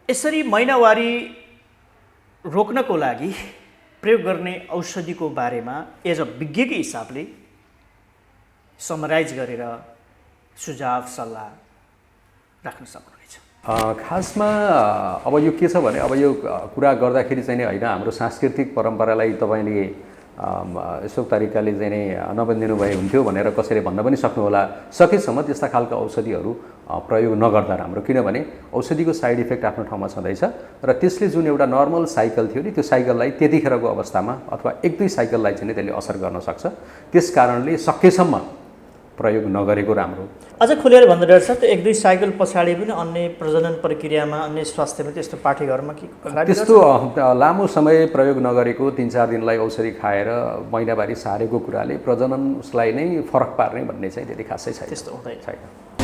यसरी महिनावारी रोक्नको लागि प्रयोग गर्ने औषधिको बारेमा एज अ विज्ञकै हिसाबले समराइज गरेर सुझाव सल्लाह राख्न सक्नुहुनेछ। खासमा अब यो के छ भने अब यो कुरा गर्दाखेरि चाहिँ नि होइन हाम्रो सांस्कृतिक परम्परालाई तपाईँले यस्तो तरिकाले चाहिँ नि नबनिदिनु भए हुन्थ्यो भनेर कसैले भन्न पनि सक्नुहोला। सकेसम्म त्यस्ता खालका औषधिहरू प्रयोग नगर्दा राम्रो, किनभने औषधिको साइड इफेक्ट आफ्नो ठाउँमा छँदैछ र त्यसले जुन एउटा नर्मल साइकल थियो नि त्यो साइकललाई त्यतिखेरको अवस्थामा अथवा एक दुई साइकललाई चाहिँ त्यसले असर गर्न सक्छ। त्यस कारणले सकेसम्म प्रयोग नगरेको राम्रो। अझ खुलेर भन्दा डाक्टर साहब, त्यो एक दुई साइकल पछाडि पनि अन्य प्रजनन प्रक्रियामा अन्य स्वास्थ्यमा त्यस्तो पाठेघरमा के त्यस्तो लामो समय प्रयोग नगरेको 3-4 दिनलाई औषधि खाएर महिनावारी सारेको कुराले प्रजनन उसलाई नै फरक पार्ने भन्ने चाहिँ त्यति खासै छैन। त्यस्तो हुँदैन।